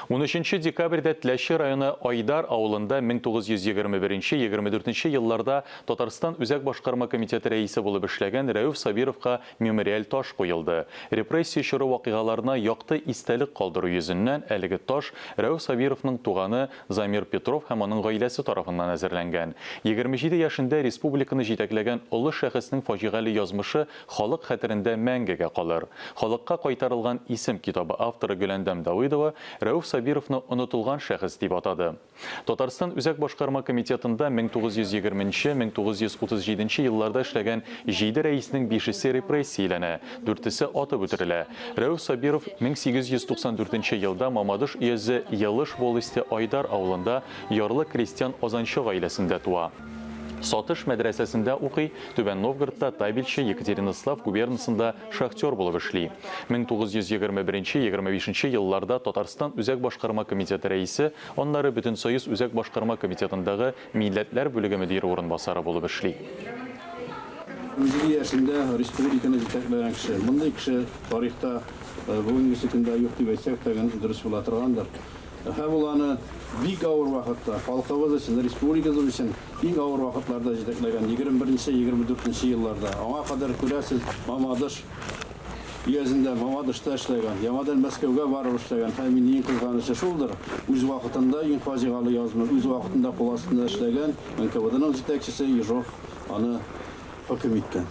13 декабрьдә Теләче районы Айдар авылында 1921-24 елларда Татарстан Үзәк башкарма комитеты рәисе булып эшләгән Рәүф Сабировка мемориаль таш куелды. Репрессия чоры вакыйгаларына якты истәлек калдыру йөзеннән әлеге таш Рәүф Сабировның туганы Замир Петров һәм аның гаиләсе тарафыннан әзерләнгән. 27 яшендә республиканы җитәкләгән олы шәхеснең фаҗигале язмышы халык хәтерендә мәңгегә калыр. Халыкка кайтарылган исем китабы авторы Гөләндәм Давыдова Рәүф Сабировны онытылган шәхес дип атады. Татарстан Үзәк башкарма комитетында 1920 нче, 1937 нче елларда эшләгән җиде рәиснең бишесе репрессияләнә, дүртесе атып үтерелә. Рәүф Сабиров 1894 нче елда Мамадыш өязе Елыш волосте Айдар авылында ярлы крестьян-азанчы гаиләсендә туа. Сатыш мәдрәсәсендә укый, Түбән Новгородта табельче, Екатеринослав губернасында шахтер булып эшли. 1921-25 елларда Татарстан Үзәк башкарма комитеты рәисе, аннары Бөтенсоюз Үзәк башкарма комитетындагы милләтләр бүлеге мөдире урынбасары булып эшли. 17 яшендә республиканы җитәкләгән кеше. Мондый кеше тарихта бүгенгесе көндә юк дип әйтсәк тә дөрес була торгандыр. Һәм ул аны бик авыр вакытта, халкыбыз өчен, республикабыз өчен иң авыр вакытларда җитәкләгән, 21-нче, 24-нче елларда. Аңа кадәр, күрәсез, Мамадыш өязендә, Мамадышта эшләгән, яңадан Мәскәүгә барып эшләгән. Һәм инде иң кызганычы шулдыр, үз вакытында, иң фаҗигалы язмыш, үз вакытында кул астында эшләгән НКВДның җитәкчесе Ежов аны хөкем иткән.